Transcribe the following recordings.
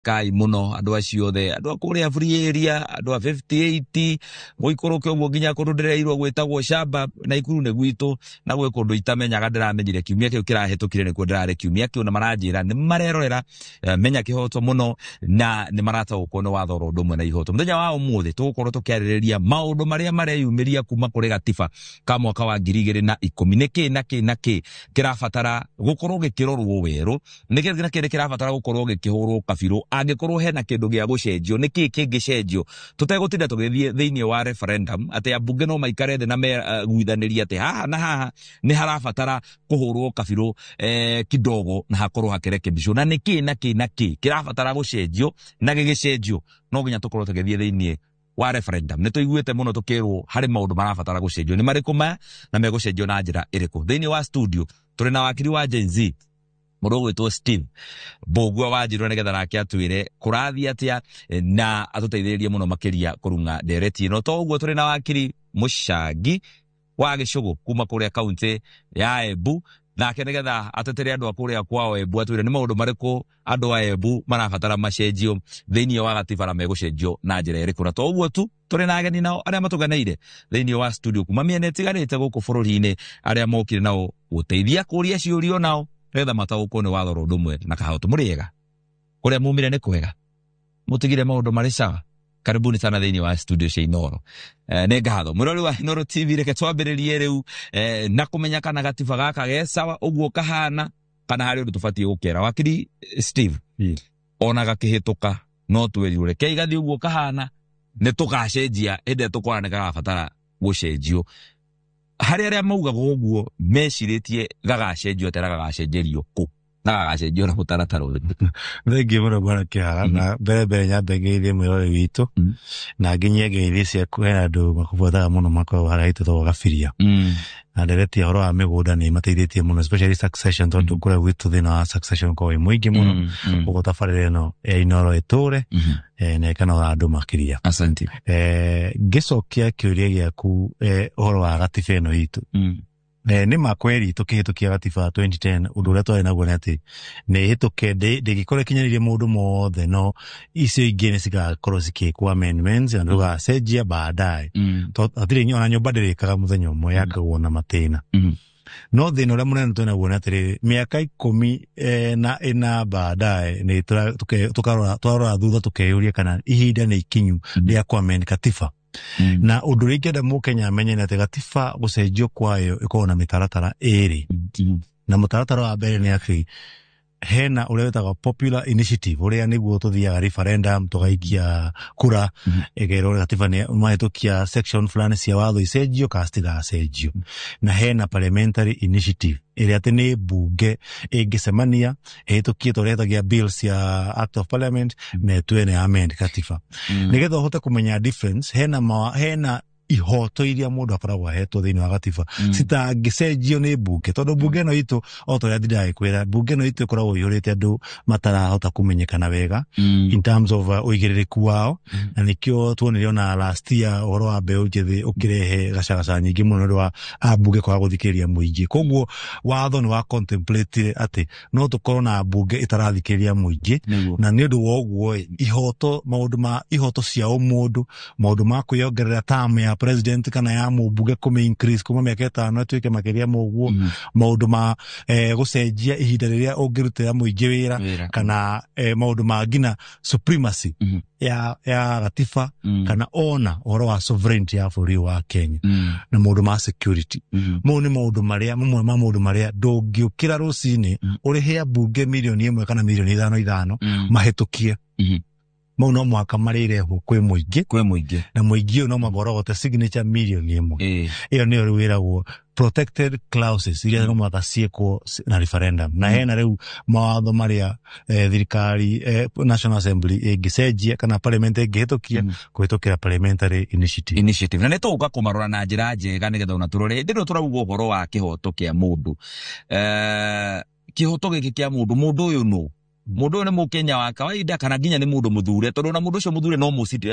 Kai muno andu acio othe, andu a kuria free area, andu a 58 guikuruke uguo nginya kundu ndireirwo gwitagwo shamba na ikuru ni gwitu, na gwi kundu itamenyaga. Ndiramenyire kiumia kiu kirahitukire nikuo ndirari kiumia kiu, na maranjira ni marerorera Menya Kihoto muno na ni marataũkwo nĩ watho oro ũndũ ũmwe na ihoto. Mũthenya wa ũmũthĩ tũgũkorwo tũkĩarĩrĩria maũndũ marĩa mareyumĩria kuma kũrĩ gatiba ka mwaka wa 2010. Nĩ kĩ na kĩ na kĩ kĩrabatara gũkorwo gĩkĩrorwo werũ? Nĩ kĩ na kĩ kĩrabatara gũkorwo gĩkĩhũrwo kabirũ? Angĩkorwo hena kĩndũ gĩa gũcenjio, nĩ kĩ kĩngĩcenjio tũtegũtinda tũgĩthiĩ thĩinĩ wa referendum, atĩ ambunge no maikare thĩ na meguithanĩrie atĩ haha na haha nĩ harabatara kũhũrwo kabirũ kidogo na hakorwo hakirekebishwo, na nĩ kĩ na kĩ na kĩ kĩrabatara gũcenjio, na gĩgĩcenjio no nginya tũkorwo tũgĩthiĩ thĩinĩ wa referendum? Nĩ tũiguĩte mũno tũkĩrwo harĩ maũndũ marabatara gũcenjio. Nĩ marĩkũ maya na megũcenjio na njĩra ĩrĩkũ? Thĩinĩ wa studio tũrĩ na wakiri wa Gen Z, mũndũ ũgwĩtwo Steve Mbũgua wa Njirũ, nĩgetha nake atwĩre kũrathiĩ atĩa na atũteithĩrĩrie mũno makĩria kũrung'a ndereti ĩno. To ũguo, tũrĩ na wakiri Mũcangi wa Gĩcũgũ kuma kũrĩa kaunti ya Embu, nake nĩgetha atetere andũ a kũrĩa kwao Embu, atwĩre nĩ maũndũ marĩkũ andũ a Embu marabatara macenjio thĩinĩ wa gatiba na megũcenjio na njĩra ĩrĩkũ. Na to ũguo tu, tũrĩ na ageni nao arĩa matũgeneire thĩinĩ wa studio kuma mĩena ĩtiganĩte gũkũ bũrũri-inĩ, arĩa mokire nao gũteithia kũria ciũrio nao nĩgetha mataũkwo nĩ watho oro ũndũ ũmwe na kahoto. Mũrĩega? Kũrĩa mumire nĩ kwega? Mũtigire maũndũ marĩ sawa? Karibuni sana thĩinĩ wa studio cia Inoro. Nĩ ngatho, mwĩrori wa Inoro TV. Reke twambĩrĩrie rĩu na kũmenya kana gatiba gaka ge sawa ũguo kahana kana harĩ ũndũ tũbatiĩ gũkera. Wakiri Steve, ona gakĩhĩtũka no twĩrirwo reke igathiĩ ũguo kahana, nĩ tũgacenjia hĩndĩ ĩrĩa tũkona nĩ karabatara gũcenjio. Harĩ arĩa maugaga ũguo, mecirĩtie gagacenjio atĩa na gagacenjerio kũ na gagacenjio na mũtaratara ũrĩkũ? Thengiũ mũno, bwana Kĩhara. Na mbere mbere nyambe ngeithie mwĩrori witũ na nginyie ngeithi ciaku. Hena andũ makũbuataga mũno, makoragwo harĩa hitũ Gabiria, na ndereti ya ũhoro wa mĩgũnda nĩ ĩmateithĩtie mũno, especially succession, tondũ kũrĩa gwitũ thĩna wa succession ũkoragwo wĩ mũingĩ mũno. Ũguo tabarĩra ĩno ya Inoro ĩtũre na ĩkanora andũ makĩria. Asante. Ngĩcokia kĩũria gĩaku, ũhoro wa gatiba ĩno itũ, nĩ ma kweri tũkĩhĩtũkia gatiba 2010, ũndũ ũrĩa twarĩ naguo nĩ atĩ nĩ ĩhĩtũke, ndĩngĩkorwo ĩkinyanĩirie maũndũ mothe, no icio ingĩ nĩ cigakorwo cikĩkwo amendments na tũgacenjia baadaye. Hatirĩ ona nyũmba ndĩrĩkaga mũthenya ũmwe, yakagwo na matĩna. No thĩna ũrĩa mũnene twĩnaguo nĩ atĩrĩrĩ, mĩaka 14 baadaye nĩ tũkarora, twarora thutha tũkeyũria kana ihinda nĩ ikinyu rĩa kũ-amend katiba. Na ũndũ ũrĩa ingĩenda mũkenya amenye nĩ atĩ gatiba gũcenjio kwayo ĩkoragwo na mĩtaratara ĩrĩ. Na mũtaratara wa mbere nĩ atĩ hena ũrĩa wĩtagwo popular initiative, ũrĩa nĩguo tũthiaga referendum, tũgaikia kura, ĩkerwo gatiba nĩ mahĩtũkia section fulani cia watho icenjio kana citigacenjio. Na hena parliamentary initiative, ĩrĩa atĩ nĩ mbunge ĩngĩcemania ĩhĩtũkie ta ũrĩa ĩhĩtagia bill cia act of parliament na ĩtue nĩ amend katiba. Nĩgetha ũhote kũmenya difference, hena ihoto iria mũndũ akoragwo ahetwo thĩinĩ wa gatiba citangĩcenjio nĩ mbunge, tondũ mbunge ĩno itũ, o ta ũrĩa ndindaga gĩkwĩra, mbunge ĩno itũ ĩkoragwo ĩihũrĩte andũ matarahota kũmenyekana wega in terms of ũigĩrĩrĩku wao. Na nĩkĩo tuonire ona last year ũhoro wa mbeũ njĩthĩ ũkĩrehe gacagaca nyingĩ mũno nĩ ũndũ wa ambunge kwaga gũthikĩrĩria mũingĩ. Koguo watho nĩ wa contemplate atĩ no tũkorwo na mbunge ĩtarathikĩrĩria mũingĩ. Na nĩ ũndũ wa ũguo ĩ, ihoto, maũndũ ma ihoto cia ũmũndũ, maũndũ ma kwĩyongerera term ya president kana ya mũmbunge, kũmĩ increase kuma mĩaka 5 ĩtuĩke makĩria ma ũguo, maũndũ ma gũcenjia ihinda rĩrĩa ũngĩrutĩra mũingĩ wĩra, Wĩra. kana maũndũ ma nginya supremacy ya gatiba, kana ona ũhoro wa sovereignty ya bũrũri wa Kenya, na maũndũ ma security. Mau nĩ maũndũ marĩa, mamwe ma maũndũ marĩa ndũngĩũkĩra rũcinĩ ũrĩhe ambunge mirioni 1 kana mirioni 5 5 mahĩtũkie. Mau no mũhaka marĩrehwo kwĩ mũingĩ. Kwĩ mũingĩ. Na mũingĩ ũyũ no mũhaka ũrogote signature mirioni 1. Ĩyo nĩyo rĩu ĩragwo protected clauses, iria no mũhaka ciĩkwo na referendum. Na hena rĩu mawatho marĩa thirikari, National Assembly ĩngĩcenjia kana parliament ĩngĩhĩtũkia kũhĩtũkĩra parliamentary initiative. Initiative. Na nĩ tũgũka kũmarora na njĩra njega nĩgetha ona tũrore hĩndĩ ĩno tũrauga ũhoro wa kĩhoto kĩa mũndũ, kĩhoto gĩkĩ kĩa mũndũ, mũndũ ũyũ nũ? Mundu uyu ni mukenya wa kawaida kana nginya ni mundu muthure, tondu na mundu ucio muthure no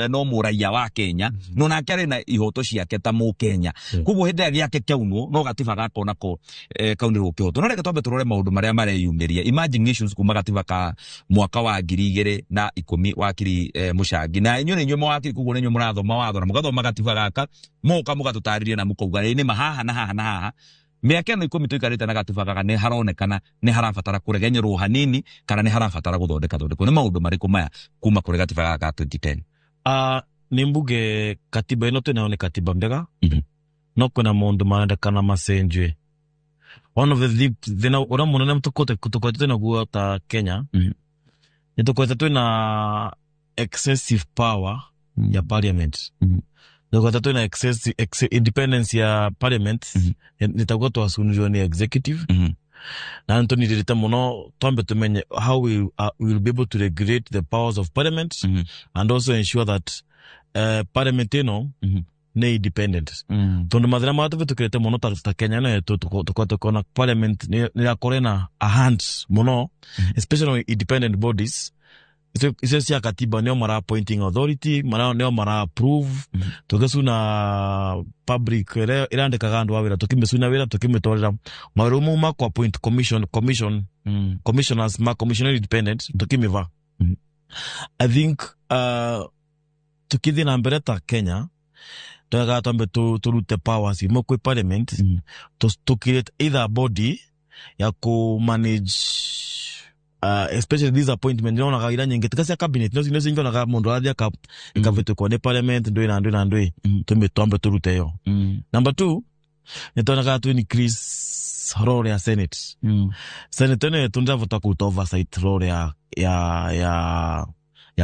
no muraia wa Kenya, no nake ari na ihoto ciake ta mukenya. Koguo hindi ĩrĩa gĩake kĩaunwo no gatiba gaka onako kaunĩrwo kĩhoto. No reke twambe tũrore maũndũ marĩa mareyumĩria, emerging issues kuma gatiba ka mwaka wa 2010 wakiri Muchangi, na inyuĩ nĩ inyuĩ mawakiri, koguo nĩ inyuĩ mũrathoma watho na mũgathoma gatiba gaka, moka mũgatũtarĩria na mũkauga nĩ ma haha na haha na haha. Mĩaka ĩno 10 tũikarĩte na gatiba gaka nĩ haronekana nĩ harabatara kũregenyerwo hanini kana nĩ harabatara gũthondeka thondekwo. Nĩ maũndũ marĩkũ maya kuma kũrĩ gatiba gaka ka 2010? Nĩ mbuge katiba ĩno twĩnayo nĩ katiba mbega, no kwĩna maũndũ marendekana macenjwe. One of the thĩna ũrĩa mũnene tũkoretwo twĩnaguo ta Kenya, nĩ tũkoretwo twĩna excessive power ya parliament. Tũkoretwo twĩna excessive independence ya parliament, nĩ taguo twacunirio nĩ executive, na nĩ tũnirĩte mũno twambe tũmenye how we will be able to regulate the powers of parliament and also ensure that parliament ĩno nĩ independent, tondũ mathĩna marĩa tũbĩtũkĩrĩte mũno ta Kenya ĩno yetu, tũkoretwo kuona parliament nĩ ĩrakorwo ĩna a hand mũno, especially on independent bodies icio cia katiba, nĩo mara appointing authority, nĩo mara approve. Tũgĩcuna public ĩrĩa ĩrandĩkaga andũ a wĩra, tũkĩmĩcuna wĩra, tũkĩmĩtwarĩra mawĩra mau ma kũ appoint commission commissioners, ma commissioner independent, tũkĩmĩva. I think tukithie na mbere ta Kenya, twega twambe turute powers imwe kwĩ parliament, to create either body ya ku manage especially these appointment. Nĩonaga ira nyingĩ tika cia cabinet no no cingĩonaga mũndũ arathiĩ ikavĩtũkwo nĩ parliament, ndũĩ na ndũĩ na ndũĩ. Twambe turute ĩyo. Number two, nĩ twonaga tu increase role ya senate. Senate ĩno yetu ndĩravota kũruta oversight role ya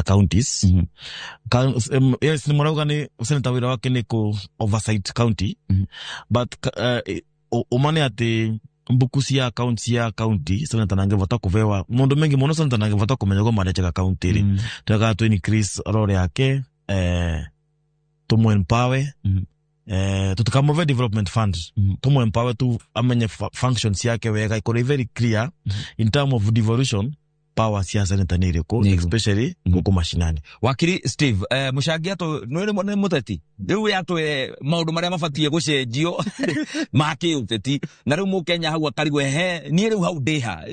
counties. Yes, nĩ marauga nĩ senator wĩra wake nĩ kũ oversight county, but ũma nĩ atĩ mbuku cia account cia county senator nangĩvota kũvewa mũndũ mengi mũno, senator nangĩvota kũmenya ũguo marecheka county rĩ. Twekaga tu increase role yake, tũmũ empower, tũtikamũve development fund, tũmũ empower tu amenye functions yake wega, ikorwo very clear in term of devolution, power cia senator nĩ irĩkũ, Nĩ irĩkũ. especially gũkũ mashinani. Wakiri Steve, Muchangi atũ nĩ mũteti rĩu yatwĩre maũndũ marĩa mabatiĩ gũcenjio ma kĩũteti, na rĩu mũkenya hau akarigwo, he niĩ rĩu hau ndĩha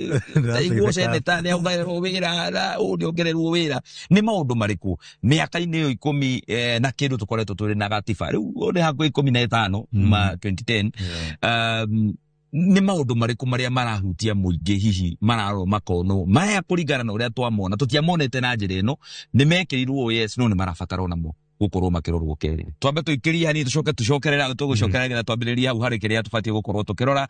iguo seneta nĩ ongererwo wĩra na ũũ nĩ ongererwo wĩra. Nĩ maũndũ marĩkũ mĩaka-inĩ ĩyo 10 na kĩndũ tũkoretwo tũrĩ na gatiba rĩu nĩ hakuhĩ 15 kuma 2010, nĩ maũndũ marĩkũ marĩa marahutia mũingĩ hihi mararwo makonwo maya kũringana na ũrĩa twamona tũtiamonete na njĩra ĩno nĩ mekĩrirwo? Yes, no nĩ marabatara onamo gũkorwo makĩrorwo kerĩ. Twambe tũikĩrie hanini, tũcoke tũcokerera tũgũcokerera nginya twambĩrĩrie hau harĩ kĩrĩa tũbatiĩ gũkorwo tũkĩrora.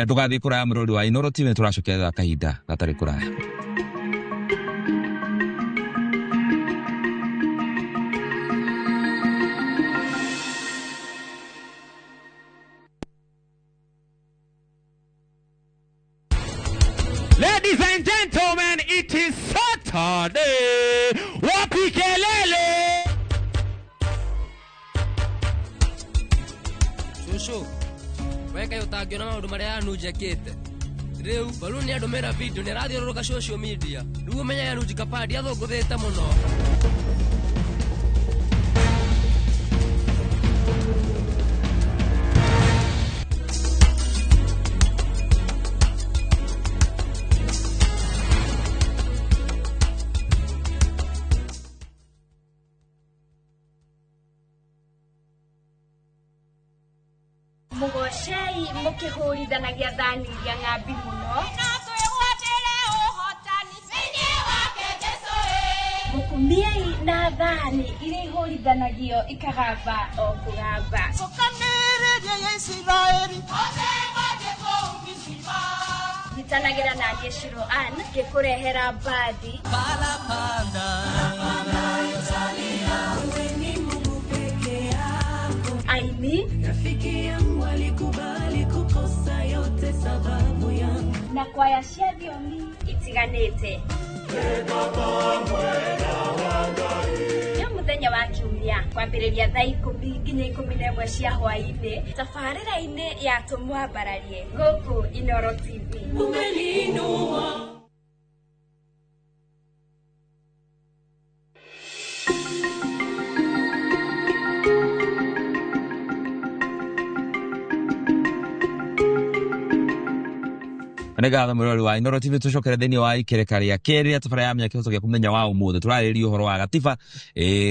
Ndũgathiĩ kũraya, mũrori wa Inooro TV, nĩ tũracokerera kahinda gatarĩ kũraya. Ladies and gentlemen, it is Saturday. Wapi kelele? Cũcũ, we kaĩ ũtangĩona maũndũ marĩa yanunjekĩte rĩu? Balu nĩ andũmĩra video nĩ arathiũrũrũka social media, rĩu ũmenye Yanunji Kapandi athũngũthĩte mũno. Mũgocei mũkĩhũrithanagia thani iria ng'ambi mũno, mũkumiei na thani iria ihũrithanagio ikagamba o kũgamba. Nyitanagĩra na niĩ Shiro Ann ngĩkũrehera mbathi aini Rafiki yangu alikubali kukosa yote sababu yangu. na kwaya cia thiomi itiganĩte. Nĩ mũthenya wa kiumia kwambĩrĩria thaa 10 nginya 11 cia hwaĩ-inĩ, tabarĩra-inĩ ya Tũmwambararie gũkũ Inooro TV. Umeniinua. Na nĩ ngatho mwĩroreri wa Inooro TV, tũcokere thĩinĩ wa ikereka rĩa kerĩ rĩa tabara ya menya kĩhoto gĩaku. Mũthenya wa ũmũthĩ tũrarĩrĩria ũhoro wa gatiba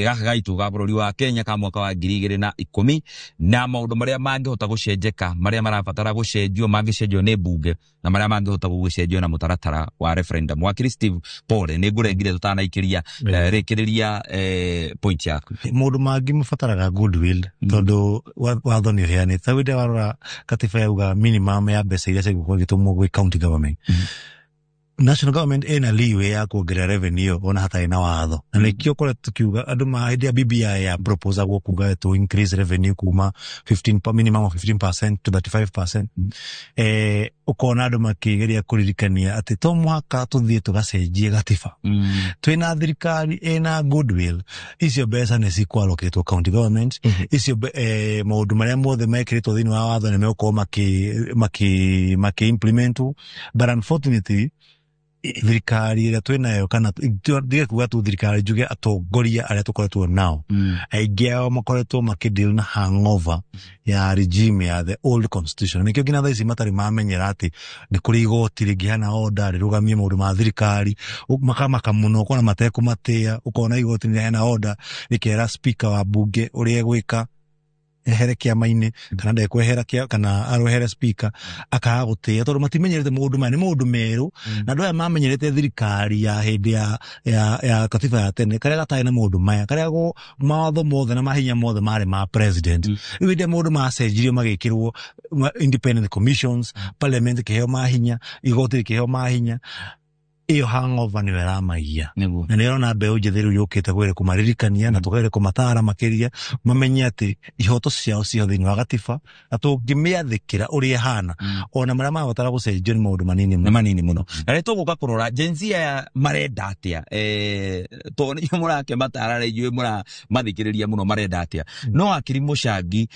gaka gaitũ ga bũrũri wa Kenya ka mwaka wa 2010 na maũndũ marĩa mangĩhota gũcenjeka, marĩa marabatara gũcenjio, mangĩcenjio nĩ mbunge na marĩa mangĩhota gũgĩcenjio na mũtaratara wa referendum. Wakiri Steve, pole, nĩ ngũrengire tũtanaikĩria. Rĩkĩrĩria point yaku. Maũndũ mangĩ mabataraga goodwill, tondũ watho nĩ ũheanĩte. Ta wĩndĩ warora katiba yauga minimum ya mbeca iria cigũkorwo igĩtũmwo gwĩ county government. National government ĩna leeway ya kuongerera revenue ona hatarĩ na watho, na nĩkĩo koretwo tukiuga andũ ma hĩndĩ ya BBI ya proposagwo kuga to increase revenue kuma 15 minimum of 15% to 35%. Ũkona andũ makĩgeria kũririkania atĩ to mũhaka tũthiĩ tũgacenjie gatiba. Twĩna thirikari ĩna goodwill, icio mbeca nĩ cikwalokĩtwo county government. Icio maũndũ marĩa mothe mekĩrĩtwo thĩinĩ wa watho nĩ megũkorwo maki implementwo, but unfortunately thirikari ĩrĩa twĩnayo, kana ndige kuga tu thirikari, njuge atongoria arĩa tũkoretwo nao, aingĩ ao makoretwo makĩdeal na hangover ya regime ya the old constitution. Nĩkĩo nginya thaa ici matarĩ mamenyera atĩ nĩ kũrĩ igoti rĩngĩheana order rĩrũgamie maũndũ ma thirikari. Makamaka mũno, ũkona matekũmatĩa. Ũkona igoti nĩrĩheana order rĩkera speaker wa bunge ũrĩa egwĩka, ehere kĩama-inĩ kana ndekwehera kana arehere speaker, akaga gũtĩa tondũ matimenyerete maũndũ maya, nĩ maũndũ merũ. Na andũ aya mamenyerete thirikari ya hĩndĩ ya katiba ya tene, karĩa gatarĩ na maũndũ maya, karĩa go mawatho mothe na mahinya mothe marĩ ma president. Rĩu hĩndĩ ĩrĩa maũndũ macenjirio, magĩkĩrwo independent commissions, parliament ĩkĩheo mahinya, igoti rĩkĩheo mahinya, ĩyo hangover nĩyo ĩramagia. Na nĩ ĩrona mbeũ njĩthĩ rĩu yũkĩte kwĩrĩ kũmaririkania na tũgerie kũmatara makĩria mamenye atĩ ihoto ciao ciho thĩinĩ wa gatiba, na tũngĩmĩathĩkĩra ũrĩa ĩhana, ona marĩa marabatara gũcenjio nĩ maũndũ manini nĩ mũno. Manini mũno. Na rĩ tũgũka kũrora Gen Z aya marenda atĩa, tondũ nĩ inyuĩ mũrakĩmatara, rĩ inyuĩ mũramathikĩrĩria mũno, marenda atĩa? No akiri mũcangi,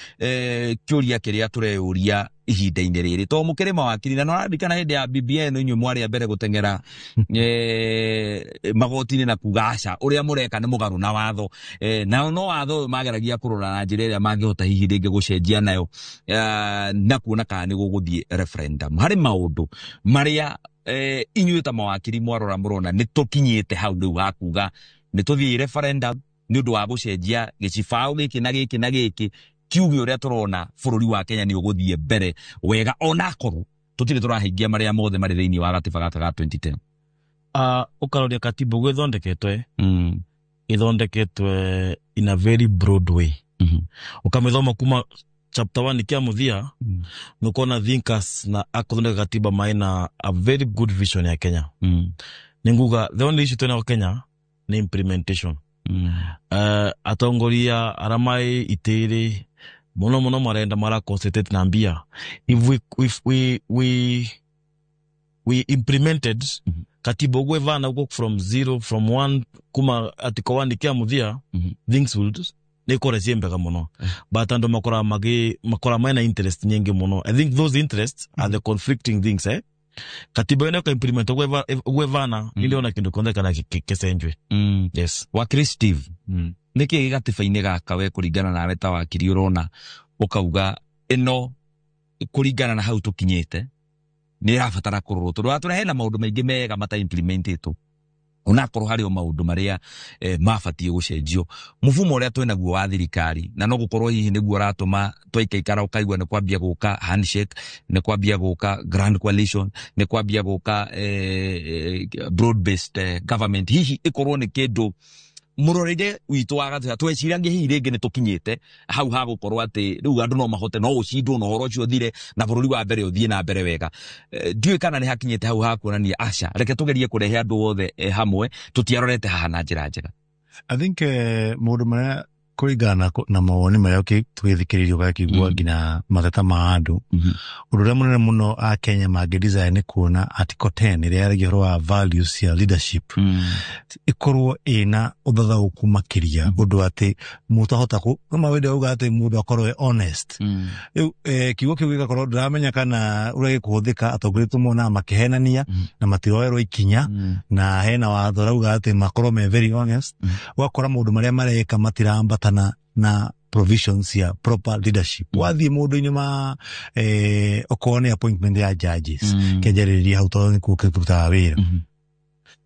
kĩũria kĩrĩa tũreyũria ihinda-inĩ rĩrĩ, tondũ mũkĩrĩ mawakiri na nĩũraririkana hĩndĩ ya BBI inyuĩ mwarĩ a mbere gũteng'era magoti-inĩ na kuga aca, ũrĩa mũreka nĩ mũgarũ na watho. Nao no watho ũyũ mageragia kũrora na njĩra ĩrĩa mangĩhota hihi rĩngĩ gũcenjia nayo, na kuona kana nĩ gũgũthiĩ referendum. Harĩ maũndũ marĩa inyuĩ ta mawakiri mwarora mũrona nĩ tũkinyĩte hau rĩu ha kuga nĩ tũthiĩ referendum nĩ ũndũ wa gũcenjia gĩcibaũ gĩkĩ na gĩkĩ na gĩkĩ, kiuge ũrĩa tũrona bũrũri wa Kenya nĩ ũgũthiĩ mbere wega, onakorwo tũtirĩ tũrahingia marĩa mothe marĩ thĩinĩ wa gatiba gaka ga 2010? Ũkaroria katiba ũguo ĩthondeketwe, ĩthondeketwe in a very broad way. Ũkamĩthoma kuma chapter 1 kia mũthia, nĩũkona thinkers na akũthondeka katiba maina a very good vision ya Kenya. Nĩ nguga the only issue twĩnayo Kenya nĩ implementation. Atongoria arĩa mai itĩrĩ mũno mũno marenda mara concentrate na mbia. If we implemented katiba ũguo ĩvana ũguo from zero, from one, kuma article 1 kia mũthia, things will nĩ ikorwo ciĩ mbega mũno, but andũ makoraga magi makoraga mena interest nyingĩ mũno. I think those interests are the conflicting things. Katiba ĩno ĩka implement ũguo ũguo ĩvana, nĩ ndĩrona kĩndũ kĩothe kana gĩcenjwe. Yes. Wakiri Steve, nĩ kĩ gatiba-inĩ gaka we kũringana nawe ta wakiri ũrona ũkauga ĩno kũringana na hau tũkinyĩte nĩ ĩrabatara kũrorwo, tondũ watũra hena maũndũ maingĩ mega mata implementetwo, onakorwo harĩ o maũndũ marĩa mabatiĩ gũcenjio, mũfumo ũrĩa twĩnaguo wa thirikari, na no gũkorwo hihi nĩguo ũratũma twaikaikara ũkaigua nĩ kwambia gũka handshake, nĩ kwambia gũka grand coalition, nĩ kwambia gũka broad based government, hihi ĩkorwo nĩ kĩndũ mũrorere witũ wa gatiba tweciragia hihi rĩngĩ nĩ tũkinyĩte hau ha gũkorwo atĩ rĩu andũ no mahote no ũcindwo na ũhoro ũcio ũthire na bũrũri wa mbere ũthiĩ na mbere wega. Ndiũĩ kana nĩ hakinyĩte hau ha kuonania aca, reke tũgerie kũrehe andũ othe hamwe, tũtiarorete haha na njĩra njega. I think maũndũ marĩa kũringana na mawoni marĩa tũgĩthikĩrĩria, ũgakĩigua nginya mateta ma andũ, ũndũ ũrĩa mũnene mũno a Kenya mangĩ desire nĩ kuona Article 10 ĩrĩa yaragia ũhoro wa values cia leadership ĩkorwo ĩna ũthathaũku makĩria, ũndũ atĩ mũndũ ahota kũ no mawĩndĩ auga atĩ mũndũ akorwo e honest. Rĩu kiugo kĩu gĩgakorwo ndĩramenya kana ũrĩa gĩkũhũthĩka, atongoria tũmonaga makĩhenania na matiroerwo ikinya, na hena watho ũrauga atĩ makorwo me very honest. Ũgakora maũndũ marĩa mareka matirambatana na Provisions ya proper leadership wathiĩ maũndũ-inĩ ma okorwo nĩ appointment ya judges, kĩanjarĩrĩria hau tondũ nĩkuo kĩrutaga wĩra.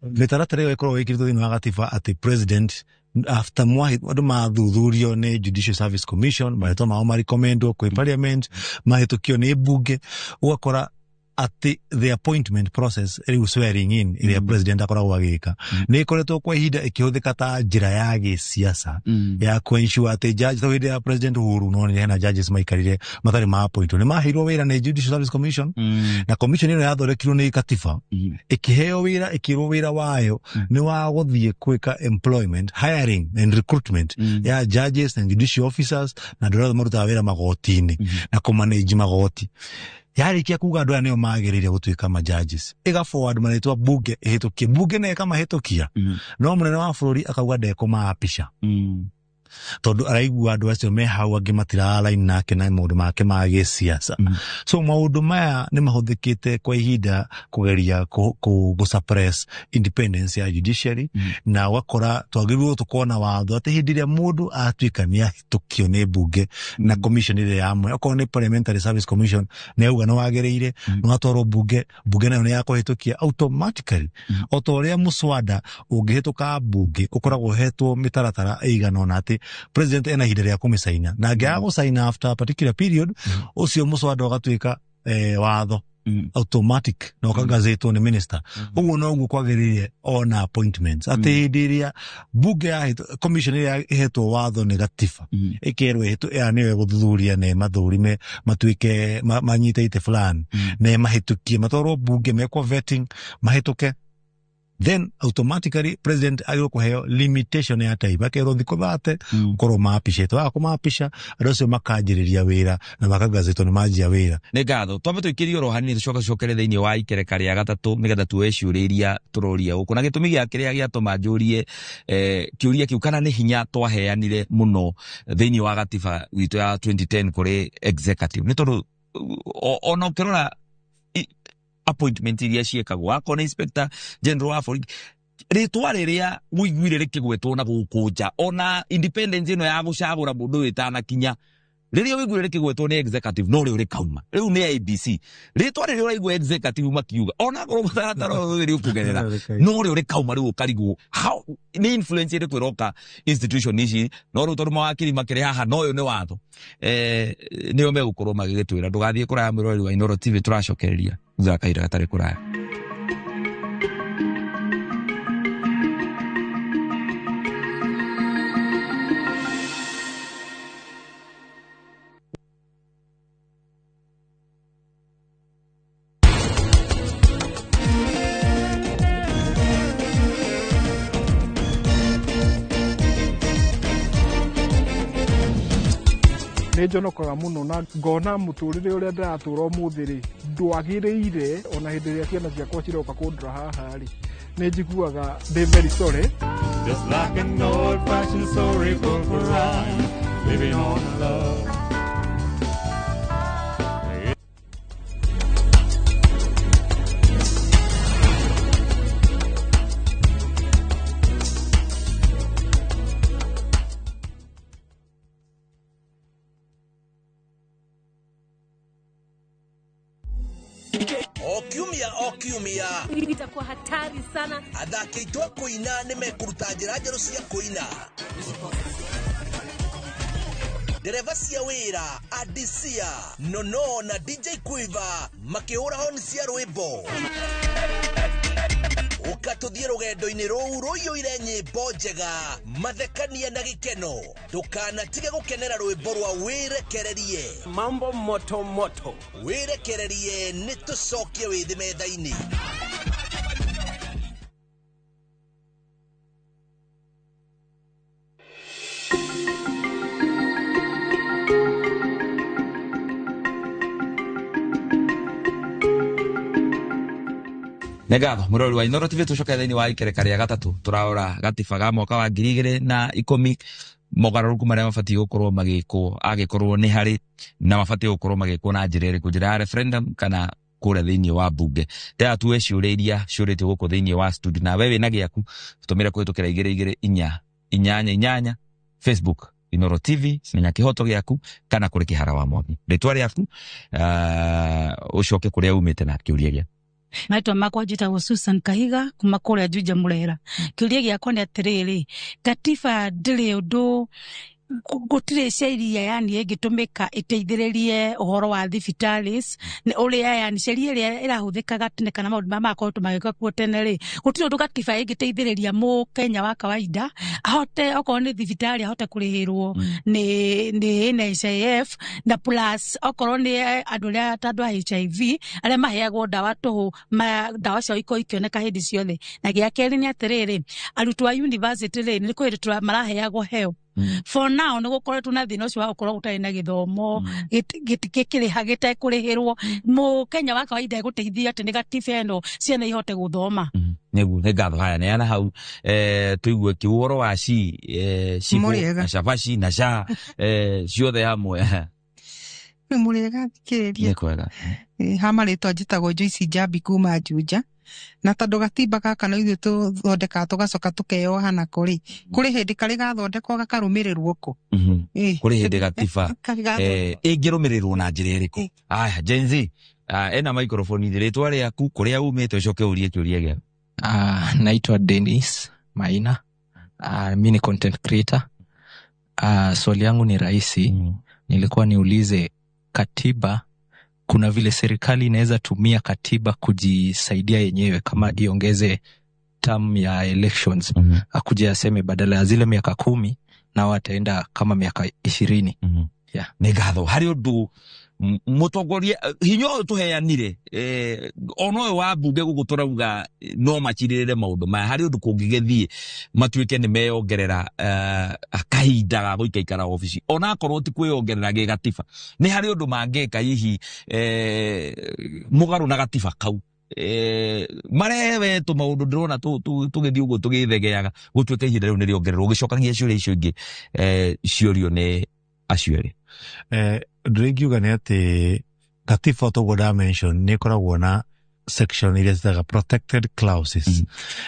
Mĩtaratara ĩyo ĩkoragwo ĩkĩrĩtwo thĩinĩ wa gatiba atĩ president, after mwahi andũ mathuthurio nĩ Judicial Service Commission, marĩtwa mao marecommendwo kwĩ parliament, mahĩtũkio nĩ bunge, ũgakora atĩ the appointment process rĩu, swearing in ĩrĩa president akoragwo agĩka, nĩ ĩkoretwo kwa ihinda ĩkĩhũthĩka ta njĩra ya gĩsiasa ya kũensure atĩ judge, ta hĩndĩ ya President Uhuru no nĩ hena judges maikarire matarĩ ma appointwo, nĩ maheirwo wĩra nĩ Judicial Service Commission, na commission ĩno yathondekirwo nĩ katiba, ĩkĩheo wĩra, ĩkĩrwo wĩra wayo nĩ wa gũthiĩ gwĩka employment, hiring and recruitment ya judges and judicial officers na andũ arĩa othe marutaga wĩra magoti-inĩ na kũmanage magoti. Yarĩkia kuga andũ aya nĩo magĩrĩire gũtuĩka ma judges, ĩga forward marĩtwa bunge ĩhĩtũkie, bunge na ĩkamahĩtũkia, no mũnene wa bũrũri akauga ndekũmaapisha tondũ araigua andũ acio me hau angĩ matira-align nake na maũndũ make ma gĩsiasa. So maũndũ maya nĩ mahũthĩkĩte kwa ihinda kũgeria kũ suppress independence ya judiciary, na ũgakora twagĩrĩirwo tũkorwo na watho atĩ hĩndĩ ĩrĩa mũndũ atuĩka nĩ ahĩtũkio nĩ bunge na commission ĩrĩa yamwe, okorwo nĩ Parliamentary Service Commission, nĩ auga nĩ wagĩrĩire, nĩ watwarwo bunge, bunge nayo nĩ yakũhĩtũkia automatically, o ta ũrĩa mũswada ũngĩhĩtũka bunge ũkoragwo ũhetwo mĩtaratara ĩigana ũna atĩ president ena ihinda rĩa kũmĩcaina, na angĩaga gũcaina after a particular period, ũcio mũswada ũgatuĩka watho automatic na ũkagazetwo nĩ minister. Ũguo noguo kwagĩrĩire ona appointments, atĩ hĩndĩ ĩrĩa bunge ya commission ĩrĩa ĩhetwo watho nĩ gatiba, ĩkerwo ĩhetwo ĩya nĩyo ĩgũthuthuria na ĩmathũrime matuĩke manyite itĩ fulani na ĩmahĩtũkie, matwarwo bunge, mekwo vetting, mahĩtũke, then automatically president agĩrĩirwo kũheo limitation ya time, akerwo thikũ 30 ũkorwo maapicĩtwo. Waga kũmaapisha, andũ acio makanjĩrĩria wĩra na makagazetwo nĩ manjia wĩra. Nĩ ngatho. Twambe tũikĩrie oro hanini, tũcoke tũcokere thĩinĩ wa ikereka rĩa gatatũ nĩgetha tuoe ciũria iria tũroria gũkũ, na gĩtũmi gĩa kĩrĩa gĩatũma njũrie kĩũria kĩu, kana nĩ hinya twaheanire mũno thĩinĩ wa gatiba witũ ya 2010 kũrĩ executive, nĩ tondũ ona ũkĩrora appointment iria ciĩkagwo, akorwo nĩ inspector general wa borithi, rĩtwa rĩrĩa ũiguire rĩkĩgwetwo na gũkũ nja, ona independence ĩno ya gũcagũra mũndũ ũyũ ĩtanakinya, rĩrĩa ũiguire rĩkĩgwetwo nĩ executive, no rĩo rĩkauma. Rĩu nĩ IEBC, rĩtwa rĩrĩa ũraigua executive makiuga, ona akorwo mũtaratara ũyũ rĩ ũkũgerera, no rĩo rĩkauma. Rĩu ũkarigwo how nĩ influence ĩrĩkũ ĩroka institution ici. No rĩu tondũ mawakiri makĩrĩ haha, no ũyũ nĩ watho, nĩo megũkorwo magĩgĩtwĩra. Ndũgathiĩ kũraya, mwĩroreri wa Inooro TV, tũracokereria thutha wa kahinda gatarĩ kũraya. Nĩ njonokaga mũno na ngona mũtũrĩre ũrĩa ndĩratũra ũmũthĩ rĩ ndwagĩrĩire, ona hĩndĩ ĩrĩa ciana ciakwa ciroka kũndora haha rĩ, nĩ njiguaga ndĩ very sorry. Just like an old fashioned storybook rhyme, living on love. O kiumia, o kiumia itakuwa hatari sana. Athaki aitũ a kũina nĩ mekũruta njĩra njerũ cia kũina. Ndereba cia wĩra Adisia Nono na DJ Quiver makĩhũra honi cia rwĩmbo. Ũka tũthiĩ rũgendo-inĩ rũu rũiyũire nyĩmbo njega, mathekania na gĩkeno. Ndũkanatige gũkenera rwĩmbo rwa Wĩrekererie. Mambo moto moto. Wĩrekererie, nĩ tũcokie wĩthĩ metha-inĩ. Nĩ ngatho, mũrori wa Inooro TV. Tũcoke thĩinĩ wa ikereka rĩa gatatũ, tũrarora gatiba ga mwaka wa 2010, mogarũrũku marĩa mabatiĩ gũkorwo magĩkwo angĩkorwo nĩ harĩ, na mabatiĩ gũkorwo magĩkwo na njĩra ĩrĩkũ, njĩra ya referendum kana kũrĩa thĩinĩ wa bunge. Tea tuwe ciũria iria ciũrĩtio gũkũ thĩinĩ wa studio, na we wĩna gĩaku tũtũmĩre kũhĩtũkĩra 22488 Facebook. Inoro TV, Menya Kihoto Gĩaku, kana kũrĩ Kĩhara wa Mwangi. Rĩtwa rĩaku, ũcoke kũrĩa umĩte na kĩũria gĩaku. Marĩtwa makwa njĩtagwo Susan Kahiga kuma kũrĩa Juja Mũrera. Kĩũria gĩakwa nĩ atĩrĩrĩ, gatiba ndĩrĩ ũndũ, gũtirĩ sheria yani ĩngĩtũmĩka ĩteithĩrĩrie ũhoro wa thibitarĩ nĩ ũrĩa yani sheria ĩrĩa ĩrahũthĩkaga tene kana maũndũ marĩa makoretwo magĩka kuo tene rĩ, gũtirĩ ũndũ gatiba ĩngĩteithĩrĩria mũkenya wa kawaida ahote okorwo nĩ thibitarĩ ahote kũrĩhĩrwo nĩ NHIF, na plus okorwo nĩ andũ arĩa ta andũ a HIV arĩa maheagwo ndawa tũhũ, ndawa ciao ikorwo ikĩoneka hĩndĩ ciothe. Na gĩa kerĩ nĩ atĩrĩrĩ, arutwo a university rĩ, nĩ kũhĩtũra maraheagwo HELB. For now nĩ gũkoretwo na thĩna ũcio wa gũkorwo gũtarĩ na gĩthomo gĩkĩrĩha gĩtekũrĩhĩrwo. Mũkenya wa kawaida egũteithio atĩ nĩ gatiba ĩno ciana ihote gũthoma? Nĩguo, nĩ ngatho. Haya, neana hau, tũigue kĩ ũhoro wa ci cibũ Mũrĩega. na cabaci na ca ciothe hamwe. Nĩ mũrĩega thikĩrĩria. Nĩ kwega. Ha marĩtwa njĩtagwo Joyce Njambi kuma Juja, na tondũ gatimba gaka no ithuĩ tũthondekaga tũgacoka tũkeyoha nako rĩ, kũrĩ hĩndĩ karĩ gathondekwo gakarũmĩrĩrwo kũ? Kũrĩ hĩndĩ gatiba Karĩ gathondekwo. Ĩngĩrũmĩrĩrwo na njĩra ĩrĩkũ? Aya, Gen Z, ena microphone, rĩtwa rĩaku, kũrĩa umĩte, ũcoke ũrie kĩũria gĩaku. Naitwa Dennis Maina. Mi ni content creator. Swali yangu ni rahisi. Nilikuwa niulize katiba, kuna vile serikali inaweza tumia katiba kujisaidia yenyewe, kama iongeze term ya elections, akuje aseme badala ya zile miaka 10 na wataenda kama miaka 20. Yeah. Nĩ ngatho. Harĩ ũndũ mũtongoria hinya ũyũ tũheanire, ona ũyũ wa mbunge gũkũ tũrauga no macirĩrĩre maũndũ maya, harĩ ũndũ kũngĩgĩthiĩ matuĩke nĩ meyongerera kahinda ga gũikaikara obici, ona akorwo ti kwĩyongerera gĩgatiba, nĩ harĩ ũndũ mangĩka hihi mũgarũ na gatiba kau, marewe tũ maũndũ ndĩrona tũgĩthiĩ ũguo tũgĩthegeaga, gũtuĩke ihinda rĩu nĩ rĩongererwo, ũgĩcokagia ciũria icio ingĩ ciũrio nĩ acio erĩ? Ũndũ ũrĩa ingiuga nĩ atĩ gatiba, toguo nda mention, nĩ ĩkoragwo na section iria citaga protected clauses,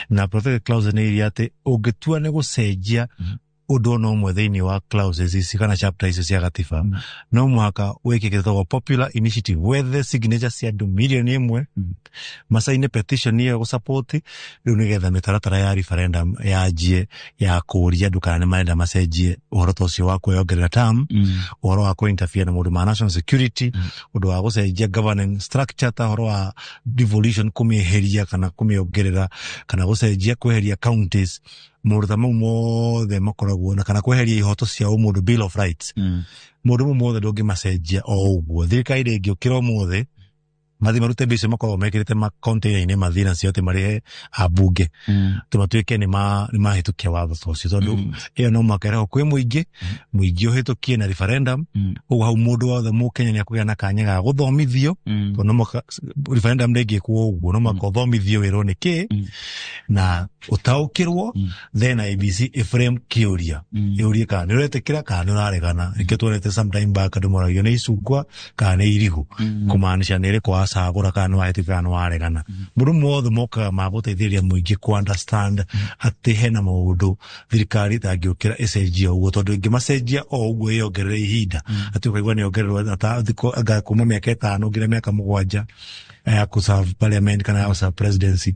na protected clauses nĩ iria atĩ ũngĩtua nĩ gũcenjia ũndũ ona ũmwe thĩinĩ wa clauses ici kana chapter icio cia gatiba, no mũhaka wĩke gĩtagwo popular initiative, wethe signature cia andũ 1 million macaine petition ĩyo gũsupport rĩu, nĩgetha mĩtaratara ya referendum yanjie ya kũũria andũ kana nĩ marenda macenjie ũhoro ta ũcio wa kwĩyongerera term, ũhoro wa kũ-interfere na maũndũ ma national security, ũndũ wa gũcenjia governing structure ta ũhoro wa devolution, kũmĩeheria kana kũmĩongerera, kana gũcenjia kweheria counties, maũndũ ta mau mothe makoragwo na, kana kweheria ihoto cia ũmũndũ, Bill of Rights. Maũndũ mau mothe ndũngĩmacenjia o ũguo. Thirikari ndĩngĩũkĩra ũmũthĩ mathiĩ marute mbia icio makoragwo mekĩrĩte macontainer-inĩ, mathiĩ nacio atĩ marĩhe ambunge atĩ matuĩke nĩ mahĩtũkia watho ta ũcio, tondũ ĩyo no mũhaka ĩrehwo kwĩ mũingĩ, mũingĩ ũhĩtũkie na referendum. Ũguo hau mũndũ wothe mũkenya nĩ akũgĩa na kanya ga gũthomithio, tondũ no mũhaka, referendum ndĩngĩkwo ũguo, no mũhaka ũthomithio, wĩrwo nĩ kĩ na ũtaũkĩrwo, then IEBC ĩframe kĩũria, ĩũrie kana nĩ ũretĩkĩra kana nĩ ũraregana. Nĩkĩo tuonete sometime back andũ moragio nĩ icungwa kana nĩ irigũ, kũmaanisha nĩ ĩrĩkũ wacagũra, kana nĩ wahĩtũkia kana nĩ waregana. Mũndũ mothe mokaga ma gũteithĩrĩria mũingĩ kũ understand atĩ hena maũndũ thirikari ĩtangĩũkĩra ĩcenjie ũguo, tondũ ĩngĩmacenjia o ũguo ĩyongerere ihinda, atĩ ũkaigua nĩ yongererwo anga kuma mĩaka 5 nginya mĩaka 7 ya kũserve parliament kana ya gũserve presidency,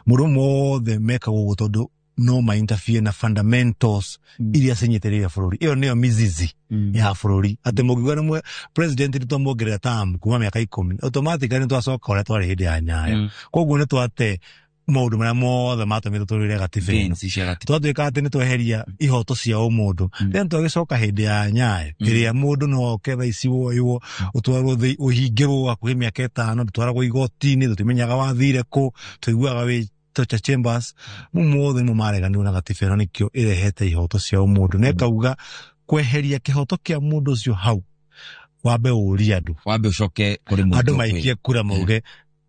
mũndũ mothe mekaga ũguo tondũ no ma interfere na fundamentals iria cinyitĩrĩire bũrũri. Ĩyo nĩyo mizizi ya bũrũri, atĩ mũngiuga nĩ president nĩ twamwongerera term kuma mĩaka 10, automatically nĩ twacoka ũrĩa twarĩ hĩndĩ ya Nyayo. Koguo nĩ twate maũndũ marĩa mothe matũmĩte tũrũĩre gatiba ĩno. Gains cia gatiba. Twatuĩka atĩ nĩ tweheria ihoto cia ũmũndũ, then twagĩcoka hĩndĩ ya Nyayo ĩrĩa mũndũ no oke thaa ici woywo ũtwarwo ũhingĩrwo hakuhĩ mĩaka 5, ndũtwaragwo igoti-inĩ, tũtimenyaga wathire kũ, tũiguaga wĩ torture chambers. Mau mothe nĩmo mareganirwo na gatiba ĩno, nĩkĩo ĩrehete ihoto cia ũmũndũ na ĩkauga kweheria kĩhoto kĩa mũndũ ũcio hau, wambe ũrie andũ, wambe ũcoke kũrĩ mũndũ. Andũ maikie kura mauge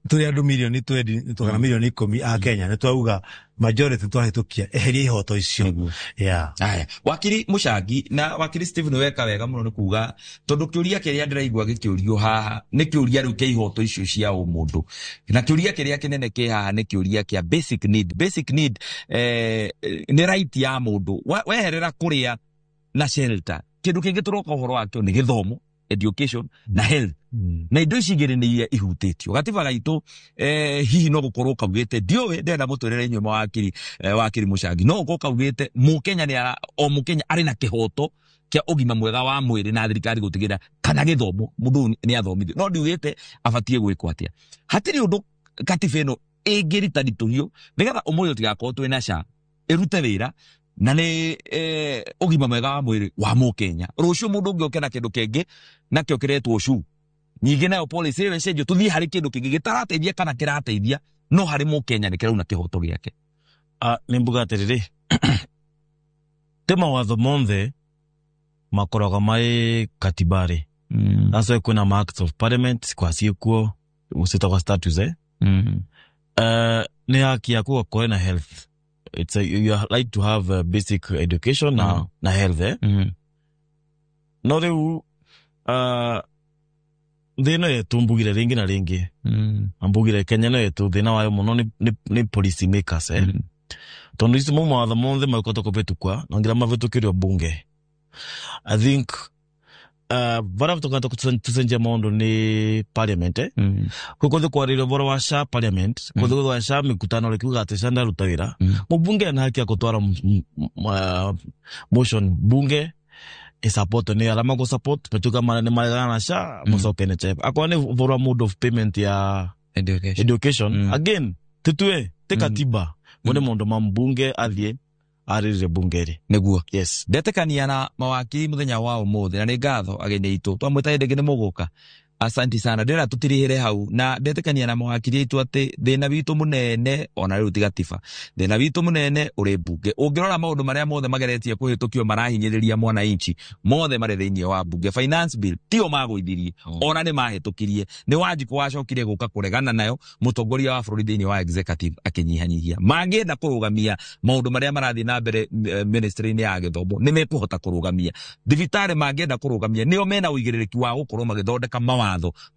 tũrĩ andũ mirioni 20 kana mirioni 10 a Kenya, nĩ twauga majority twahĩtũkia eheria ihoto icio, yeah. Aya, wakiri Mũcangi na wakiri Stephen, weka wega mũno nĩ kuga, tondũ kĩũria kĩrĩa ndĩraigua gĩkĩũrio haha nĩ kĩũria rĩu kĩa ihoto icio cia ũmũndũ, na kĩũria kĩrĩa kĩnene kĩ haha nĩ kĩũria kĩa basic need. Basic need nĩ right ya mũndũ. Weherera kũrĩa na shelter. Kindu kingi turoka uhoro wakio ni githomo, education na health. Na indo ici igĩrĩ nĩ iria ihutĩtio gatiba gaitũ. Hihi no gũkorwo kaugĩte, ndiũĩ, ndĩrenda mũtwĩrĩre inyuĩ mawakiri, wakiri Mũcangi, no gũkorwo kaugĩte mũkenya nĩ ara, o mũkenya arĩ na kĩhoto kĩa ũgima mwega wa mwĩrĩ na thirikari gũtigĩrĩra kana gĩthomo mũndũ ũyũ nĩ athomithio, no ndiugĩte abatiĩ gwĩkwo atĩa. Hatirĩ ũndũ katiba ĩno ĩngĩrita ritũhio nĩgetha ũmũthĩ tũtigakorwo twĩna SHA ĩrute wĩra na nĩ ũgima mwega wa mwĩrĩ wa mũkenya, rũciũ mũndũ ũngĩ oke na kĩndũ kĩngĩ nakĩo kĩretwo SHU, ningĩ nayo policy ĩyo ĩcenjio tũthiĩ harĩ kĩndũ kĩngĩ gĩtarateithia kana kĩrateithia, no harĩ mũkenya nĩ kĩrauna kĩhoto gĩake. Nĩ mbuga atĩrĩrĩ, te mawatho monthe makoragwo marĩ katibarĩ. That's why kwĩna ma acts of parliament kwaciĩkuo ciĩtagwo statutes. Nĩ haki yaku gũkorwo na health. You are right to have a basic education na health. No rĩu thĩ ĩno yetu mbugire rĩngĩ na rĩngĩ, na mbugire Kenya ĩno yetu thĩna wayo mũno nĩ policy makers. Tondũ ici mo mawatho monthe magĩkoretwo kũbĩtũkwa no ngira mabĩtũkĩrio bunge. I think varia tũkoretwo tũcenjia maũndũ nĩ parliament. Kwĩ kũthĩ kwarĩrio ũhoro wa SHA parliament, kũthĩ gwa SHA mikutano rĩkiuga atĩ SHA ndaruta wĩra, mũbunge ena haki ya gũtwara motion bunge isupport nĩ arĩa magũ-support metuka nĩ maregana na SHA mũcoke NHIF akorwo nĩ ũhoro wa mode of payment ya education, education. Again tũtue ti katiba mo nĩ maũndũ ma mbunge athiĩ arĩrĩre bunge rĩ. Nĩguo. Yes. Ndetĩkania na mawakiri mũthenya wa ũmũthĩ, na nĩ ngatho ageni aitũ twamwĩta hĩndĩ ĩngĩ nĩ mũgũka. Asanti sana. Ndĩrenda tũtirihĩre hau na ndetĩkania na mawakiri aitũ atĩ thĩna witũ mũnene ona rĩu ti gatiba, thĩna witũ mũnene ũrĩ mbunge. Ũngĩrora maũndũ marĩa mothe mageretie kũhĩtũkio marahinyĩrĩria mwananchi mothe marĩ thĩinĩ wa mbunge. Finance bill tio magũithirie, ona nĩ mahĩtũkirie, nĩ Wanjikũ wacokire gũka kũregana nayo, mũtongoria wa bũrũri thĩinĩ wa executive akĩnyihanyihia. Mangĩenda kũrũgamia maũndũ marĩa marathiĩ na mbere ministry-inĩ ya gĩthomo nĩ mekũhota kũrũgamia thibitarĩ, mangĩenda kũrũgamia nĩo mena ũigĩrĩrĩki wa gũkorwo magĩthondeka mawatho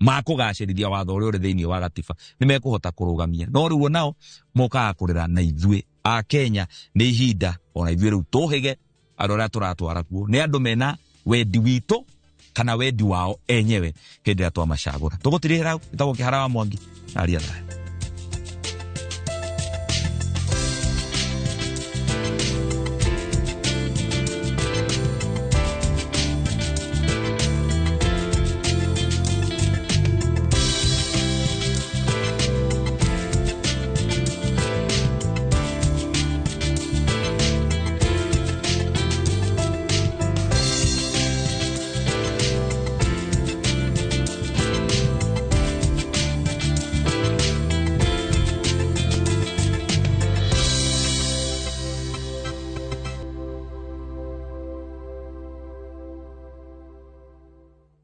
ma kũgacĩrithia watho ũrĩa ũrĩ thĩinĩ wa gatiba, nĩ mekũhota kũrũgamia, no rĩu onao mokaga kũrĩra na ithuĩ a Kenya. Nĩ ihinda ona ithuĩ rĩu tũhĩge andũ arĩa tũratwara kuo nĩ andũ mena wendi witũ kana wendi wao enyewe hĩndĩ ĩrĩa twamacagũra. Tũgũtirĩhĩra hau. Ĩtagwo Kĩhara wa Mwangi, aria thayũ.